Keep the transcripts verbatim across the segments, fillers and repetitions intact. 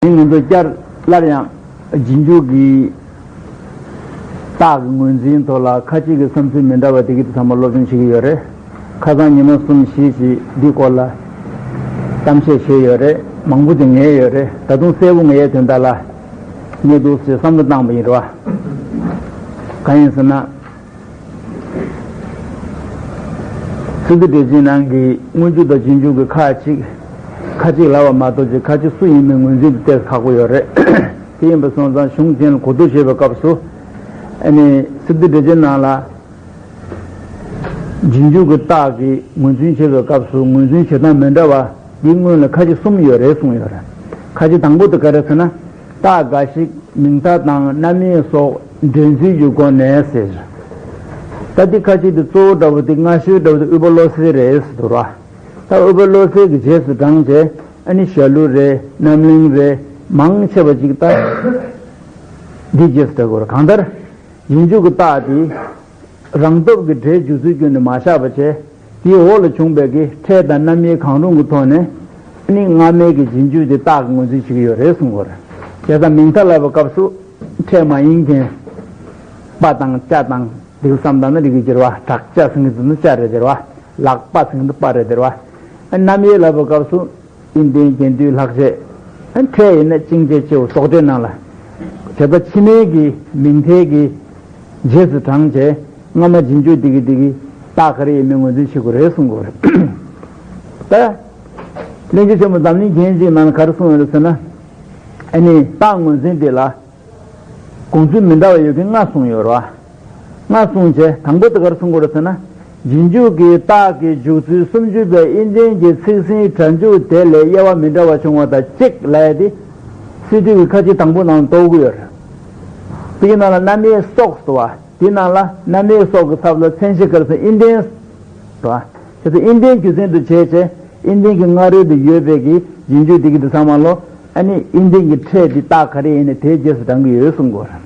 ངས་ང་ཚོ་བསྐྱར་སླར་ཡང་རྗེས་འཇུག་གི་རྟགས་ཀྱི་ངོས་འཛིན་ཐོག་ལ་ཁ་ཅིག་གི་བསམ་ཚུལ་མི་འདྲ་བ་དེ་གི་ཚང་མ་སློབ་སྦྱོང་བྱེད་ཀྱི་ཡོད་རེད། ཁ་སང་ཉི་མ་གསུམ་བཞི་ཞིག་འདི་སྐོར་ལ་གཏམ་བཤད་བྱས་ཡོད་རེད། མང་པོ་ཅིག་ངེས་ཡོད་རེད། ད་དུང་གསལ་པོ་ངེས་ཡས་དོན་དག་ལ་ངས་འདུག་ཟེར་བསམ་བློ་བཏང་པ་ཡིན་རེད་བ། གང་ཡིན་ཟེར་ན། སི་ཏུ་འགྲེལ་ཆེན་ནང་གི་སྔོན་འཇུག་དང་རྗེས་འཇུག་གི་ཁ་ཅིག་ཁ་ཅིག་ལབ་པ་མ་གཏོགས་ཅིག་ཁ་ཅིག་སུ་ཡིན་མིན་ངོས་འཛིན་དེ་གཏད་ཁག་པོ་ཡོད་རེད། དེ་ཡིན་པ་སོང་ཙང་གཞུང་ཅན་ལ་གོ་བསྡུར་བྱེད་པའི་སྐབས་སུ། ཨ་ནི་སི་ཏུ་འགྲེལ་ཆེན་ནང་ལ་རྗེས་འཇུག་གི་རྟགས་ཀྱི་ངོས་འཛིན་བྱེད་པའི་སྐབས་སུ་ངོས་འཛིན་བྱེད་སྟངས་མི་འདྲ་བ་འདི་སྔོན་ལ་ཁ་ཅིག་གསུམ་ཡོད་རེད་གསུངས་ཡོད་རེད། ཁ་ཅིག་དང་པོ་དེ་ག་རེ་ཟེར་ན། རྟགས་འགའ་ཞིག་མིང་མཐའ་དང་རྣམ་དབྱེ་སོགས་འདྲེན་ཚུལ་གྱི་སྒོ་ནས་ཟེར། ད་འདི་ཁ་ཅིག་དེ་གཙོ་བོ་འདྲ་བོ་དེ་སྔ་ཤོས་འདྲ་བོ་དེ་དབུས་པ་བློ་གསལ་རེད་ཟེར་འདུག་ར། ད་དབུས་པ་བློ་གསལ་གྱི་རྗེས་སུ་འབྲངས་བྱས་ཨ་ནི་ཞྭ་ལུ་རེད། རྣམ་གླིང་རེད། མང་ཆེ་བ་ཅིག་ད་འདི་རྗེས་སུ་འབྲང་དགོས་རེད། གང་ལྟར་རྗེས་འཇུག་གི་རྟགས་དེ་རང་སྟོབས་ཀྱི་སྒྲས་འཇུག་ཚུལ་ཀུན་ནས་མ་བཞག་པ་བྱས། དེའི་འོག་ལ་བྱུང་བའི་གི་ཕྲད་དང་རྣམ་དབྱེ་གང་རུང་གི་ཐོག་ནས་ནི་སྔ་མའི་གི་རྗེས་འཇུག་དེ་རྟགས་ཀྱི་ངོས་འཛིན་བྱེད་ཀྱི་ཡོད་རེད་གསུངས་པ་རེད། བྱས་ཙང་མིང་མཐའ་ལབ་པའི་སྐབས་སུ་ཕྲད་མ་ཡིན་མཁན་པ་དང་ཅ་དང་འདི་བསམ་བཏང་ན་འགྲིག་གི་རེད་བ། བྲག་ཅ་ཟེར་མཁན་དེ་ནི་ཅ་རེད་དེ་རེད་བ། ལག་པ་ཟེར་མཁན་དེ་པ་རེད་དེ་རེད་བ། རྣམ་དབྱེ་ལབ་པའི་སྐབས་སུ། དབྱིན་ལྡན་རྒྱན་སྡུད་ལྷག་བཅས། ཕྲད་ཡིན་ན་ཅིང་ཅེ་ཅེའུ་སོགས་ཕྲད་ནང་ལ། བྱས་ཙང་ཕྱི་མའི་གི་མིང་མཐའི་གི་རྗེས་སུ་འབྲངས་བྱས་སྔ་མ་རྗེས་འཇུག་འདི་གི་འདི་གི་རྟགས་ག་རེ་ཡིན་མིན་ངོས་འཛིན་བྱེད་དགོས་རེད་གསུང་གི་ཡོད་རེད། ད་གླེང་བརྗོད་ཆེན་མོ་འཛམ་གླིང་རྒྱན་གཅིག་ནང་ལ་ག་རེ་གསུངས་ཡོད་རེད་ཟེར་ན། ཨ་ནི་རྟགས་ངོས་འཛིན་དེ་ལ། དགོངས་ཚུལ་མི་འདྲ་བ་ཡོད་མཁན་ལྔ་གསུངས་ཡོད་རེད་བ། ལྔ་གསུངས་བྱས་དང་པོ་དེ་ག་རེ་གསུང་གི་ཡོད་རེད་ཟེར་ན། རྗེས་འཇུག་གི་རྟགས་ཀྱི་འཇུག་ཚུལ་སུམ་ཅུ་པའི་དབྱིན་ལྡན་གྱི་ཚིག་ཟིན་སྒྲ་འཇུག་དེ་ལས་དབྱེ་བ་མི་འདྲ་བ་བྱུང་བ་དང་གཅིག་ལབ་ཡ་དེ། སི་ཏུ་གི་ཁ་ཅིག་དང་པོ་ནང་གཏོགས་ཀྱི་ཡོད་རེད། དེའི་ནང་ལ་རྣམ་དབྱེ་སོགས་སུ་བ། དེའི་ནང་ལ་རྣམ་དབྱེ་སོགས་ཀྱི་ཚབ་ལ་མཚན་གཞི་ག་རེ་ཟེར་དབྱིན་ལྡན། རེད་བ། དེ་ཚོ་དབྱིན་ལྡན་རྒྱུ་མཚན་དུ་བྱས་བྱས་དབྱིན་ལྡན་གྱི་སྔ་རོལ་དུ་ཡོད་པའི་གི་རྗེས་འཇུག་འདི་གི་འདི་ཚང་མ་ལོ། ཨ་ནི་དབྱིན་ལྡན་གྱི་ཕྲད་འདི་རྟགས་ག་རེ་ཡིན་ནའི་དེའི་རྗེས་སུ་འབྲང་གི་ཡོད་གསུང་དགོས་རེད།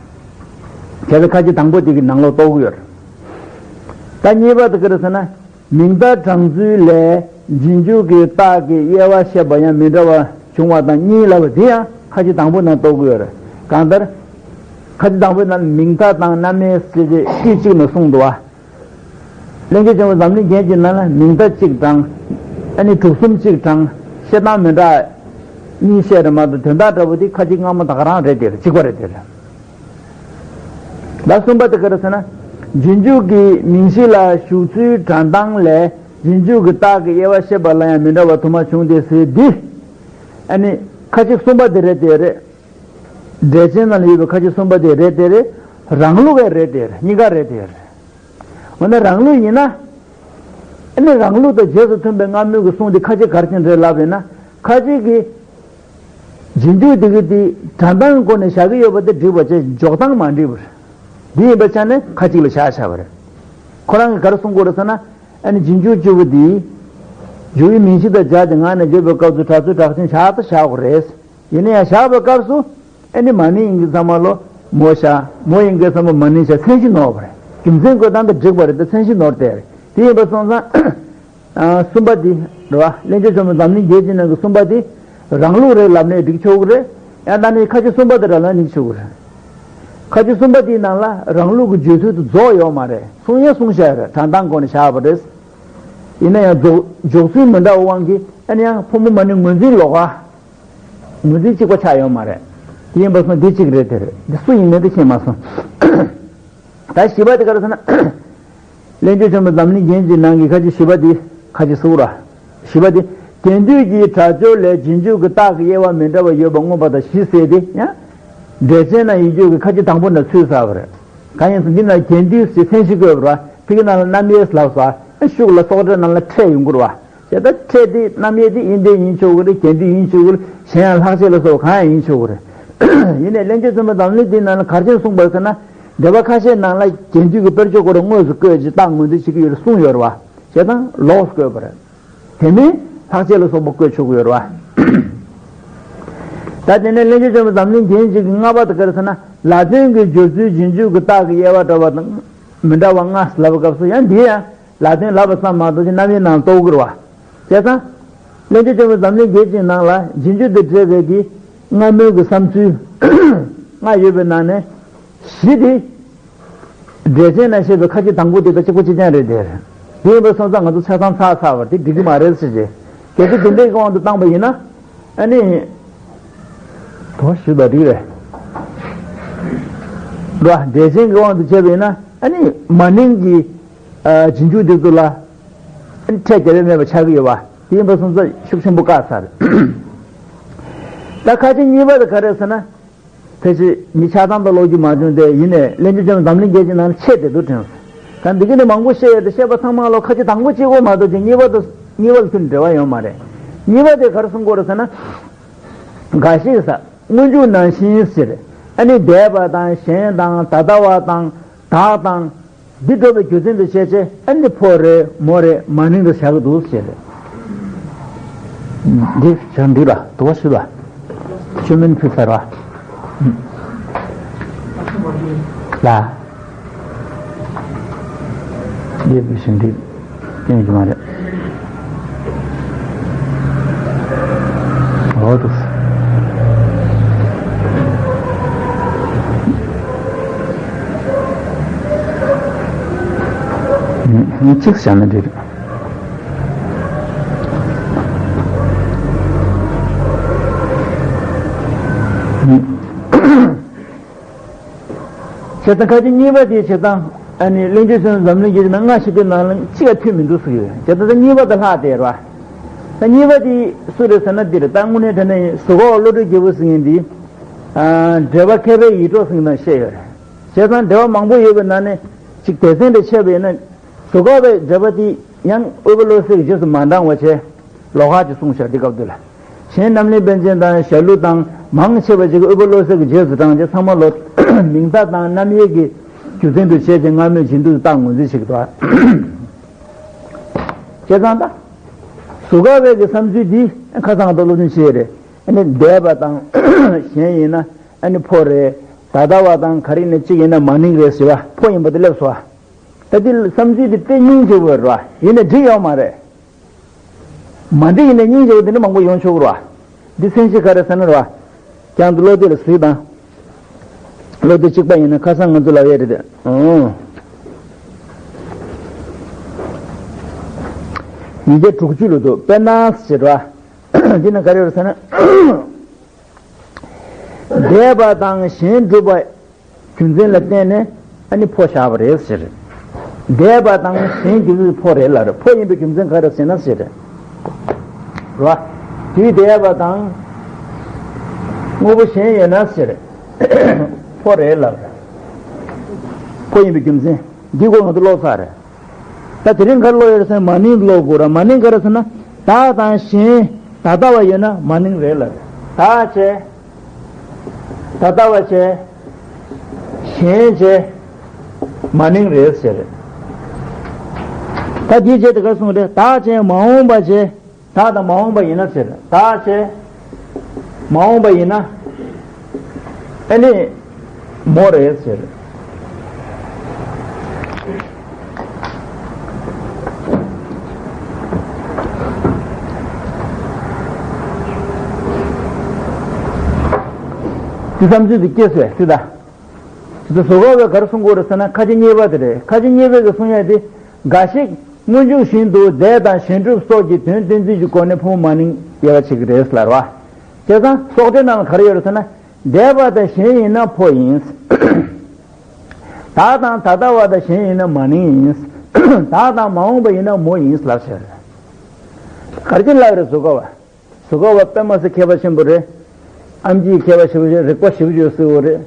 བྱས་ཙང་ཁ་ཅིག་དང་པོ་འདི་གི་ནང་ལོགས་གཏོགས་ཀྱི་ཡོད་རེད། ད་གཉིས་པ་དེ་ག་རེ་ཟེར་ན། མིང་མཐའ་དྲངས་ཚུལ་ལས་རྗེས་འཇུག་གི་རྟགས་ཀྱི་དབྱེ་བ་བཤད་པ་ཡང་མི་འདྲ་བ་བྱུང་བ་དང་གཉིས་ལབ་པ་འདི་ཡང་ཁ་ཅིག་དང་པོ་ནང་གཏོགས་ཀྱི་ཡོད་རེད། གང་ལྟར། ཁ་ཅིག་དང་པོའི་ནང་ལ་མིང་མཐའ་དང་རྣམ་དབྱེ་ཟེར་ཏེ་དཀྱུས་གཅིག་ནས་གསུངས་འདུག་བ། གླེང་བརྗོད་ཆེན་མོ་འཛམ་གླིང་རྒྱན་གྱི་ནང་ལ་མིང་མཐའ་གཅིག་དྲངས། ཨ་ནི་དྲུག་གསུམ་གཅིག་དྲངས། བཤད་སྟངས་མི་འདྲ་གཉིས་བཤད་རེད་མ་གཏོགས་དོན་དག་འདྲ་པོ་དེ་ཁ་ཅིག་སྔ་མ་ད་ག་རང་རེད་དེ་རེད། གཅིག་པ་རེད་དེ་རེད། ད་གསུམ་པ་དེ་ག་རེ་ཟེར་ན། རྗེས་འཇུག་གི་མིང་གཞི་ལ་ཞུགས་ཚུལ་འདྲ་སྟངས་ལས་རྗེས་འཇུག་གི་རྟགས་ཀྱི་དབྱེ་བ་བཤད་པ་ལ་ཡང་མི་འདྲ་བ་དུ་མ་བྱུང་སྟེ་ཟེར་འདི། ཨ་ནི་ཁ་ཅིག་གསུམ་པ་དེ་རེད་དེ་རེད། འགྲེལ་ཆེན་ནང་ལ་ཡོད་པའི་ཁ་ཅིག་གསུམ་པ་དེ་རེད་དེ་རེད། རང་ལུགས་ཀྱི་རེད་དེ་རེད། གཉིས་ཀ་རེད་དེ་རེད། འོ་ན་རང་ལུགས་ཡིན་ན། ཨ་ནི་རང་ལུགས་དང་རྗེས་སུ་མཐུན་པའི་སྔ་མོའི་གི་གསུང་དེ་ཁ་ཅིག་ག་རེ་བྱས་རེད་ལབ་ཡིན་ན། ཁ་ཅིག་གིས་རྗེས་འཇུག་དེ་གི་དེ་འདྲ་སྟངས་སྒོ་ནས་བཞག་གི་ཡོད་པ་དེ་འགྲིག་པ་བྱས། འཇོག་སྟངས་མ་འགྲིག་པ་རེད། འདི་ཡིན་པའི་ཆ་ནས་ཁ་ཅིག་ལ་བཞག་བཞག་པ་རེད། ཁོ་རང་གིས་ག་རེ་གསུང་གི་ཡོད་རེད་ཟེར་ན། ཨ་ནི་རྗེས་འཇུག་བཅུ་པོ་དེ། འཇུག་ཡུལ་མིང་གཞི་དང་སྦྱར་ཏེ་ངག་ནས་བརྗོད་པའི་སྐབས་སུ་སྒྲ་ཚུལ་གྲགས་ཆེན་བཞག་ད་བཞག་དགོས་རེད། ཡིན་ན་ཡང་བཞག་པའི་སྐབས་སུ། ཨ་ནི་མ་ནིང་ཡིན་གྱི་ཚང་མ་ལོ། མོ་བཞག་མོ་ཡིན་གྱི་ཚང་མ་མ་ནིང་བཞག་མཚན་གཞི་ནོར་བ་རེད། རྒྱུ་མཚན་བཀོད་སྟངས་དེ་འགྲིག་པ་རེད་དེ་མཚན་གཞི་ནོར་དེ་རེད། དེ་ཡིན་པ་སོང་ཙང་། ཨ་གསུམ་པ་འདི་རེད་བ། གླེང་བརྗོད་ཆེན་མོ་འཛམ་གླིང་རྒྱན་གྱི་ནང་གི་གསུམ་པ་འདི། རང་ལུགས་རེད་ལབ་ནས་འགྲིག་ཆོག་གི་རེད། ཡང་ད་ནི་ཁ་ཅིག་གསུམ་པ་དེ་ར་ལབ་ནས་འགྲིག་ཆོག་གི་རེད། ཁ་ཅིག་གསུམ་པ་དེའི་ནང་ལ་རང་ལུགས་ཀྱི་བརྗོད་ཚུལ་དེ་རྫོགས་ཡོད་མ་རེད། གསུང་ཡང་གསུངས་བཞག་ཡོད་རེད། འདྲ་སྟངས་སྒོ་ནས་བཞག་པ་རེད། ཡིན་ན་ཡང་རྫོགས་འཇོག་ཚུལ་མི་འདྲ་བའི་དབང་གིས་ཨ་ནི་ཡང་ཕོ་མོ་མ་ནིང་ངོས་འཛིན་ལོགས་ཀ་ངོས་འཛིན་གཅིག་པ་ཆགས་ཡོད་མ་རེད། དེ་ཡིན་པ་སོང་འདི་གཅིག་རེད་དེ་རེད། འདི་སུ་ཡིན་མིན་དེ་ཤེས་མ་སོང་། ད་བཞི་པ་དེ་ག་རེ་ཟེར་ན། གླེང་བརྗོད་ཆེན་པོ་འཛམ་གླིང་རྒྱན་གྱི་ནང་གི་ཁ་ཅིག་བཞི་པ་དེ་ཁ་ཅིག་གསུང་ར། བཞི་པ་དེ། རྒྱན་སྡུད་ཀྱི་སྒྲ་སྦྱོར་ལས་རྗེས་འཇུག་གི་རྟགས་ཀྱི་དབྱེ་བ་མི་འདྲ་བ་ཡོད་པ་མངོན་པ་དང་བཞི་ཟེར་ཏེ་ཡང་། འགྲེལ་ཆེན་ནང་ཡིག་རྒྱུགས་ཀྱི་ཁ་ཅིག་དང་པོ་ནས་ཚུད་ཚར་བ་རེད། གང་ཡིན་ཟེར་འདི་ན་རྒྱན་སྡུད་ཟེར་མཚན་གཞི་བཀོད་པ་རེད། དེ་གི་ནང་ལ་རྣམ་དབྱེ་ལབ་ས། ཤུགས་ལ་སོགས་སྒྲ་རྣམས་ལ་ཕྲད་ཡོང་གི་རེད་བ། བྱས་ཙང་ཕྲད་དེ་རྣམ་དབྱེ་དེ་དབྱིན་ལྡན་ཡིན་ཆོག་གི་རེད། རྒྱན་སྡུད་ཡིན་ཆོག་གི་རེད། གཞན་ཡང་ལྷག་བཅས་ལ་སོགས་གང་ཡང་ཡིན་ཆོག་གི་རེད། ཡིན་ནའི་གླེང་བརྗོད་ཆེན་མོ་འཛམ་གླིང་འདིའི་ནང་ལ་ག་རེ་བྱས་ནས་གསུངས་པ་རེད་ཟེར་ན། འགྲེལ་པ་ཁ་ཤས་ནང་ལ་རྒྱན་སྡུད་ཀྱི་དཔེར་བརྗོད་སྐོར་དངོས་སུ་བཀོད་ཅིག་རྟགས་ངོས་འཛིན་བྱེད་ཀྱི་ཡོད་རེད་གསུངས་ཡོད་རེད་བ། བྱས་ཙང་ལོགས་སུ་བཀོད་པ་རེད། དེ་མིན་ལྷག་བཅས་ལ་སོགས་པ་བཀོད་ཆོག་གི་ཡོད་རེད་བ། ད་དེ་ནས་གླེང་བརྗོད་ཆེན་མོ་འཛམ་གླིང་རྒྱན་གཅིག་གི་ལྔ་པ་དེ་ག་རེ་ཟེར་ན། ལ་དོན་གྱི་སྦྱོར་ཚུལ་རྗེས་འཇུག་གི་རྟགས་ཀྱི་དབྱེ་བ་འདྲ་བ་དང་མི་འདྲ་བ་ལྔ་ལབ་པའི་སྐབས་སུ་ཡང་འདི་ཡང་། ལ་དོན་ལབ་པ་ཙམ་མ་གཏོགས་ཀྱི་རྣམ་དབྱེ་ནང་གཏོགས་ཀྱི་རེད་བ། བྱས་ཙང་། གླེང་བརྗོད་ཆེན་མོ་འཛམ་གླིང་རྒྱན་གཅིག་ནང་ལ་རྗེས་འཇུག་ཏུ་འབྲེལ་བའི་གི། སྔ་མོའི་གི་བསམ་ཚུལ་ལྔ་ཡོད་པའི་ནང་ནས་བཞི་དེ། འགྲེལ་ཆེན་ནང་བཤད་པའི་ཁ་ཅིག་དང་པོ་དེ་དང་གཅིག་པ་གཅིག་རྐྱང་རེད་དེ། དེ་ཡིན་པ་སོང་ཙང་ང་ཚོ་ཆ་ཚང་ཚར་ཚར་བ་དེ་འགྲིག་གི་མ་རེད་ཟེར་བྱས། གལ་སྲིད་དེ་འདྲའི་དབང་དུ་བཏང་པ་ཡིན་ན། ཨ་ནི། དོ་ཞུ་དག་འགྲིག་རེད། འགྲོ་འགྲེལ་ཆེན་གྱི་དབང་དུ་བྱས་པ་ཡིན་ན། ཨ་ནི་མ་ནིང་གི་རྗེས་འཇུག་དེ་ཚོ་ལ་ཨ་ནི་ཁྲལ་རྒྱབ་ཡ་མེད་པ་ཆགས་ཀྱི་ཡོད་པ། དེ་ཡིན་པ་སོང་ཙང་ཤུགས་ཆེན་པོ་བཀག་ཚར། ད་ཁ་ཅིག་གཉིས་པ་དེ་ག་རེ་ཟེར་ན། ཕལ་ཆེར་མི་ཆ་ཚང་དང་ཀློག་རྒྱུ་མ་བྱུང་སྟེ། ཡིན་ནའི་གླེང་བརྗོད་ཅན་འཛམ་གླིང་རྒྱས་ཀྱི་ནང་ཆེ་དེ་འདུག་དྲན། ད་འདི་གི་ནི་མང་པོ་བཤད་ཡོད་དེ། བཤད་པ་ཚང་མ་ལོ་ཁ་ཅིག་དང་པོ་གཅིག་པོ་མ་གཏོགས་ཀྱི་གཉིས་པ་དང་གཉིས་པ་ལ་ཁྱོན་འབྲེལ་བ་ཡོད་མ་རེད། གཉིས་པ་དེ་ག་རེ་གསུང་གི་ཡོད་རེད་ཟེར་ན། འགའ་ཞིག་ས་སྔོན་འཇུག་ནང་བཞིན་ཟེར། ཨ་ནི་འདས་པ་དང་གཞན་དང་ད་ལྟ་བ་དང་བདག་དང་། འདི་འགྲོ་བའི་རྒྱུ་མཚན་དུ་བཤད་ཚེ། ཨ་ནི་ཕོ་རེད་མོ་རེད་མ་ནིང་རེད་བཞག་གི་འདུག་ཟེར། འདི་བྱ་འདི་ལ་དུ་བ་ཞུ་ལ། ཆུ་མིན་ཕུ་ཚར་བ། ལ། འདི་བུ་ཞིག་འདི་སྟོན་རྒྱུ་མ་རེད། འོ་དུ། གཅིག་བྱ་ན་འགྲིག་བྱས་ཙང་ཁ་ཅིག་གཉིས་པ་དེ་བྱས་ཙང་། ཨ་ནི་གླེང་བརྗོད་ཅན་འཛམ་གླིང་རྒྱས་ཀྱི་ནང་ལྔ་བཤད་པའི་ནང་ལ་གཅིག་ལ་མཐུན་མི་འདུག་ཟེར་གྱི་ཡོད། བྱས་ཙང་ད་གཉིས་པ་དེ་ལྷག་བསྡད་རེད་བ། ད་གཉིས་པ་དེ་སུ་རེད་ཟེར་ན། འདི་རེད། ད་དངོས་གནས་དྲང་གནས་གཟུགས་སྐུ་བློ་གྲོས་རྒྱལ་པོ་ཟེར་མཁན་འདི། ཨ། འགྲེལ་པ་མཁས་པའི་ཡིད་འཕྲོག་ཟེར་མཁན་ནང་བཤད་ཡོད་རེད། བྱས་ཙང་འགྲེལ་པ་མང་པོ་ཡོད་པའི་ནང་ནས་གཅིག་སྡེ་ཚན་དེ་ཕྱེ་བ་ཡིན་ན། གཟུགས་སྐུ་བའི་འགྲེལ་པ་དེ་ཡང་དབུལ་པོ་བློ་གསལ་གྱི་རྗེས་སུ་མ་འབྲང་བ་བྱས། ལོགས་ཀ་ཅིག་གསུངས་ཤག་འདི་སྐབས་དེ་ལ། གཞན་རྣམས་ལས་པཎ་ཆེན་དང་ཞྭ་ལུ་དང་མང་ཆེ་བ་ཅིག་གིས་དབུལ་པོ་བློ་གསལ་གྱི་རྗེས་སུ་འབྲངས་རྗེས། ཚང་མ་ལོ་མིང་མཐའ་དང་རྣམ་དབྱེ་གི་རྒྱུ་མཚན་དུ་བྱས་ཏེ་སྔ་མོའི་རྗེས་འཇུག་ཏུ་རྟགས་ངོས་འཛིན་བྱེད་ཀྱི་འདུག་བྱས་ཙང་ད་གཟུགས་སྐུ་བའི་གི་བསམ་ཚུལ་འདི་ཁ་སང་ད་སློབ་སྦྱོང་བྱས་རེད། ཨ་ནི་འདས་པ་དང་གཞན་ཡིན་ན་ཨ་ནི་ཕོ་རེད། ད་ལྟ་བ་དང་ག་རེ་ཡིན་ན་གཅིག་ཡིན་ན་མ་ནིང་རེད་ཟེར་བ། ཕོ་ཡིན་པ་དེ་སླེབས་སོང་བ། ད་འདི་བསམ་ཚུལ་འདི་དཔེ་སྙིང་རྗེ་པོ་རེད་བ། ཡིན་ན་འགྲིག་ཡོད་མ་རེད། མ་འགྲིག་ཡིན་ན་སྙིང་རྗེ་པོ་དེ་འདྲ་མང་པོ་ཡོང་ཆོག་གི་རེད་བ། འདི་མཚན་གཞི་ག་རེ་ཟེར་ན་རེད་བ། ཀྱང་འདི་བློ་གཏད་ལ་གཟིགས་དང་། བློ་གཏད་གཅིག་པ་ཡིན་ན་ཁ་སང་ང་ཚོ་ལབ་ཡས་རེད་དེ། ཨོ། ཉིས་བརྒྱ་དྲུག་ཅུ་ལ་འདུག་དཔེར་ན་ཟེར་བ། འདི་ན་ག་རེ་ཡོད་ཟེར་ན། འདས་པ་དང་གཞན་སྒྲུབ་པ། རྒྱུ་མཚན་ལ་བརྟེན་ནས་ཨ་ནི་ཕོ་བཞག་པ་རེད་ཟེར། འདས་པ་དང་གཞན་རྒྱུ་མཚན་ཕོ་རེད་ལབ་རེད། ཕོ་ཡིན་པའི་རྒྱུ་མཚན་ག་རེ་ཟེར་ན་ཟེར། རེད་བ། དུས་འདས་པ་དང་དངོས་པོ་གཞན་ཡོད་ན་ཟེར། ཕོ་རེད་ལབ་རེད། ཕོ་ཡིན་པའི་རྒྱུ་མཚན་འདི་སྐོར་ང་ཚོ་ཀློག་ཚར་རེད། ད་དེ་རིང་ག་རེ་ཀློག་ཡོད་རེད་ཟེར་ན། མ་ནིང་ཀློག་དགོས་ར། མ་ནིང་ག་རེ་ཟེར་ན། བདག་དང་གཞན་ད་ལྟ་བ་ཡོད་ན་མ་ནིང་རེད་ལབ་རེད། བདག་བྱས། ད་ལྟ་བ་བྱས། གཞན་བྱས། མ་ནིང་རེད་ཟེར། ད་འདིའི་རྗེས་དེ་ག་གསུངས་རེད། བདག་བྱས་མ་འོངས་པ་བྱས། བདག་དང་མ་འོངས་པ་ཡིན་ན་ཟེར། བདག་བྱས། མ་འོངས་པ་ཡིན་ན། ཨ་ནི། མོ་རེད་ཟེར། དེ་བསམ་ཚུལ་དེ་སྐྱེས་སོས་སི་ད། དེ་ཚོ་གཟུགས་སྐུ་བས་ག་རེ་གསུང་གི་རེད་ཟེར་ན། ཁ་ཆེ་གཉིས་པ་དེ་རེད། ཁ་ཆེ་གཉིས་པའི་གི་གསུང་ཡ་དེ། འགའ་ཞིག་སྔོན་འཇུག་བཞིན་དུ་འདས་དང་གཞན་སྒྲུབ་སོགས་ཀྱི་དོན་བསྟན་ཚུལ་གྱི་སྒོ་ནས་ཕུང་པོ་མ་ནིང་དབྱེ་བ་ཕྱེ་གི་རེད་ལབ་རེད་བ། བྱས་ཙང་སོགས་གཏེར་ནང་ལ་ག་རེ་ཡོད་རེད་ཟེར་ན། འདས་པ་དང་གཞན་ཡིན་ན་ཕོ་ཡིན། བདག་དང་ད་ལྟ་བ་དང་གཞན་ཡིན་ན་མ་ནིང་ཡིན། བདག་དང་མ་འོངས་པ་ཡིན་ན་མོ་ཡིན་ལབ་ཟེར། ག་རེ་བྱས་ལབ་རེད་གཟུགས་སྐུ་བ། གཟུགས་སྐུ་བ་དཔེ་མ་སྲིད་མཁས་པ་ཆེན་པོ་རེད། ཨེམ་ཆི་མཁས་པ་ཞེ་པོ་ཅིག་རེད། རིག་པ་ཞེ་པོ་ཅིག་ཡོད་སྲིད་པ་རེད།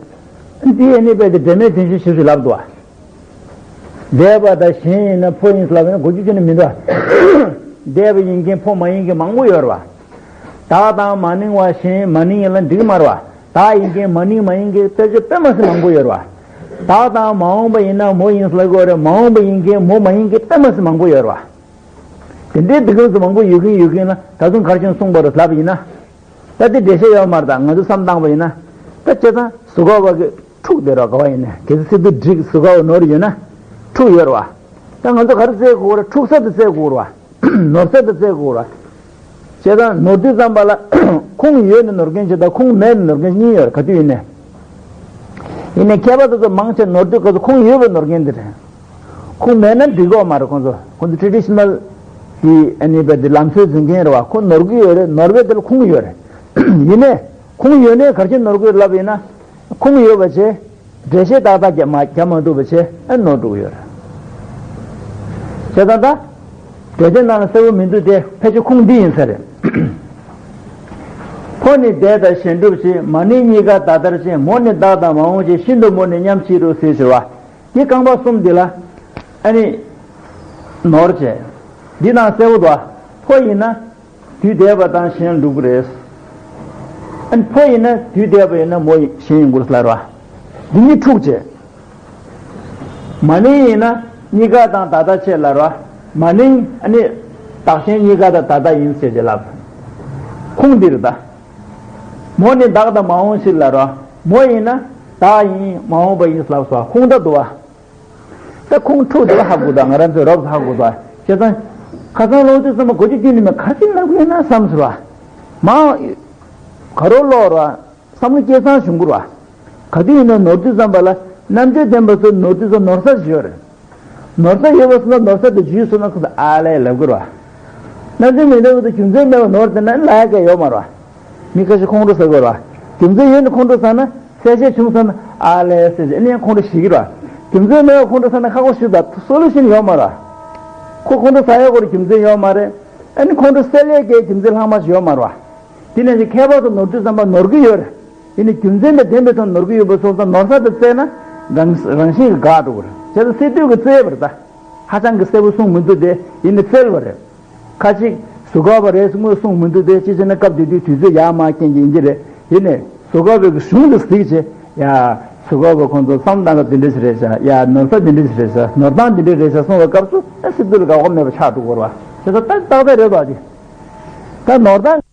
འདི་ཨ་ནི་དཔེ་དེ་འབྲེལ་མེད་དོན་གཞན་ཞེ་པོ་ཅིག་ལབ་འདུག་བ། འདས་པ་དང་གཞན་ཡིན་ན་ཕོ་ཡིན་ལབ་ན་གོ་རྒྱུ་ཅི་ནས་མི་འདུག་བ། འདས་པ་ཡིན་མཁན་ཕོ་མ་ཡིན་མཁན་མང་པོ་ཡོད་རེད་བ། བདག་དང་མ་ནིང་བ་གཞན་མ་ནིང་ཡིན་ལབ་འགྲིག་གི་མ་རེད་བ། བདག་ཡིན་མཁན་མ་ནིང་མ་ཡིན་མཁན་དཔེ་ཆ་དཔེ་མ་སྲིད་མང་པོ་ཡོད་རེད་བ། བདག་དང་མ་འོངས་པ་ཡིན་ན་མོ་ཡིན་ལབ་དགོས་རེད། མ་འོངས་པ་ཡིན་མཁན་མོ་མ་ཡིན་མཁན་དཔེ་མ་སྲིད་མང་པོ་ཡོད་རེད་བ། དེ་འདྲའི་འདི་གམ་ཚོ་མང་པོ་ཡོད་མཁན་ཡོད་མཁན་ལ་ད་དུང་ག་རེ་བྱས་ནས་གསུངས་པ་རེད་ལབ་ཡིན་ན། ད་དེ་འགྲེལ་བཤད་ཡོད་མ་རེད། ད་ང་ཚོས་བསམ་བཏང་བ་ཡིན་ན། ད་བྱས་ཙང་གཟུགས་སྐུ་བ་གི་འཁྲུག་བསྡད་རོགས། ག་བ་ཡིན་ན་གལ་སྲིད་སི་ཏུ་འགྲིག་གཟུགས་སྐུ་བ་ནོར་ཡོད་ན་འཁྲུག་ཡོད་རེད་བ། ད་ང་ཚོ་ག་རེ་བཙལ་དགོས་རེད། འཁྲུག་ས་དེ་བཙལ་དགོས་རེད་བ། ནོར་ས་དེ་བཙལ་དགོས་རེད་བ། བྱས་ཙང་ནོར་དུས་ཙམ་པ་ལ་ཁུངས་ཡོད་ནས་ནོར་མཁན་ཅིག་དང་ཁུངས་མེད་ནས་ནོར་མཁན་གཉིས་ཡོད་རེད། ག་དུས་ཡིན་ནའི། ཡིན་ནའི་མཁས་པ་དེ་ཚོ་མང་ཆེ་ནོར་དུས་སྐབས་སུ་ཁུངས་ཡོད་པའི་ནོར་མཁན་དེ་རེད། ཁུངས་མེད་ན་འགྲིག་གི་མ་རེད། ཁོང་ཚོ་ཁོང་ཚོ་ཊི་རེ་ཌི་ཤི་ནལ་གྱི་ཨ་ནི་བས་དེ་ལམ་སྲོལ་འཛིན་མཁན་རེད་བ། ཁོ་ནོར་གི་ཡོད་རེད། ནོར་བའི་དེ་ལ་ཁུངས་ཡོད་རེད། ཡིན་ནའི་ཁུངས་ཡོད་ནའི་ག་རེ་བྱས་ནོར་གི་ཡོད་ལབ་ཡིན་ན། ཁུངས་ཡོད་པ་བྱས། འགྲེལ་བཤད་ཏག་ཏག་རྒྱབ་མ་རྒྱབ་མ་ཐུབ་པ་བྱས་ཨ་ནོར་འགྲོ་གི་ཡོད་རེད། བྱས་ཙང་ད། འགྲེལ་བཤད་ནང་ལ་གསལ་པོ་མི་འདུག་སྟེ། ཕལ་ཆེར་ཁུངས་འདི་ཡིན་ས་རེད། ཕོ་ནི་འདས་དང་གཞན་སྒྲུབ་བྱེད། མ་ནིང་གཉིས་ཀ་ད་ལྟར་ཅན། མོ་ནི་བདག་དང་མ་འོངས་ཕྱིར། ཤིན་ཏུ་མོ་ནི་མཉམ་ཕྱིར་རོ་ཟེར་ཞུ་བ། འདི་རྐང་པ་གསུམ་འདི་ལ་ཨ་ནི་ནོར་བྱས། འདི་ནང་གསལ་པོ་འདུག་ཨ། ཕོ་ཡིན་ན། དུས་འདས་པ་དང་གཞན་འགྲུབ་ཀྱི་རེད། ཨ་ནི་ཕོ་ཡིན་ན་དུས་འདས་པ་ཡིན་ན་མོ་ཡིན་གཞན་ཡིན་དགོས་ལབ་ར། འདི་གཉིས་འཁྲུག་བྱས། མ་ནིང་ཡིན་ན་གཉིས་ཀ་དང་ད་ལྟ་བྱས་ལབ་ར། མ་ནིང་ཨ་ནི་བདག་གཞན་གཉིས་ཀ་དང་ད་ལྟ་ཡིན་ཟེར་ཏེ་ལབ། ཁུངས་འདི་རེད་ད། མོ་ནི་བདག་དང་མ་འོངས་ཕྱིར་ལབ་ར། མོ་ཡིན་ན་བདག་ཡིན་མ་འོངས་པ་ཡིན་ལབ་སོ། ཁུངས་ད་འདུག་བ། ད་ཁུངས་འཁྲུག་དེ་ལ་ཧ་གོ་ད། ང་རང་ཚོས་རོབ་ཧ་གོ་ད། བྱས་ཙང་ཁ་སང་ཀློག་དུས་ཙམ་པ་གོ་རྒྱུ་རྒྱུ་ནི་མེད། ག་རེ་ལབ་དགོས་ན་བསམ་ཟེར་བ། མ་ག་རོ་ཀློག་ར་བསམ་བློ་སྐྱེ་སང་བྱུང་གི་ར། ག་དུས་ཡིན་ན་ནོར་དུས་ཙམ་པ་ལ་རྣམ་དཔྱོད་ལྡན་པ་ཚོ་ནོར་དུས་ཙམ་ནོར་ས་ཞིག་ཡོད་རེད། ནོར་ས་ཡོད་པ་སོང་ན་ནོར་ས་དེ་འཇུས་སོང་ན་ཁོ་ཚོ་ཨ་ལས་ལབ་གི་ར། རྣམ་དཔྱོད་མི་ལྡན་པ་ཚོ་རྒྱུ་མཚན་མེད་པ་ནོར་དེ་ན་ལ་ཡ་ག་ཡོད་མ་ར། མི་ཁ་ཤས་ཁོང་ཁྲོ་ཟ་གི་ར། རྒྱུ་མཚན་ཡོད་ནི་ཁོང་ཁྲོ་ཟ་ན། གསལ་བཤད་བྱུང་སོང་ན་ཨ་ལས་ཟེར་ཨ་ནི་ཡང་ཁོང་ཁྲོ་ཞིག་གི་ར། རྒྱུ་མཚན་མེད་པ་ཁོང་ཁྲོ་ཟ་ན་ཁག་པོ་ཞིག་ད་སོ་ལུ་ཤིན་ཡོད་མ་ར། ཁོ་ཁོང་ཁྲོ་ཟ་ཡ་གོ་ར་རྒྱུ་མཚན་ཡོད་མ་རེད། ཨ་ནི་ཁོང་ཁྲོ་སེལ་ཡས་ཀྱི་རྒྱུ་མཚན་ལྷག་མ་ཞིག་ཡོད་མ་ར། དེ་ནས་ཀྱི་མཁས་པ་ཚོ་ནོར་དུས་ཙམ་པ་ནོར་གི་ཡོད་རེད། ཡིན་ནི་རྒྱུ་མཚན་དང་ལྡན་པའི་ཐོག་ནོར་གི་ཡོད་པ་སོང་ཙང་ནོར་ས་དེ་བཙལ་ན་རང་རང་བཞིན་གྱི་འགག་འགྲོ་གི་རེད། བྱས་ཙང་སེལ་དུས་ཀྱི་བཙལ་བ་རེད་ད། ཧ་ཅང་གི་གསལ་པོ་གསུངས་མི་འདུག་སྟེ་ཡིན་ནི་བཙལ་བ་རེད། ཁ་ཅིག་གཟུགས་འགོག་པ་རེད་གསུངས་མི་འདུག་སྟེ། ཅི་བྱས་ན་སྐབས་དེ་དུས་དུས་ཚོད་ཡག་མ་རྐྱེན་གྱིས་ཡིན་གྱི་རེད། ཡིན་ནི་གཟུགས་འགོག་པའི་གཞུང་དུ་གཟིགས་བྱས། ཡ། གཟུགས་འགོག་པ་ཁོང་ཚོ་བསམ་སྟངས་ཀ་འདི་འདྲ་ཞིག་རེད་ཤག་ཡ། ནོར་ས་འདི་འདྲ་ཞིག་རེད་ཤག་ནོར་སྟངས་འདི་འདྲ་རེད་ཤག་གསུངས་པའི་སྐབས་སུ་ཨ་སྲིད་དུ་ལ་དགག་པ་མེད་པ་ཆགས་འགྲོ་གི་རེད་བ། བྱས་ཙང་ཏག་ཏག་ཏག་རེད་བ་དེ། ད་ནོར་སྟངས།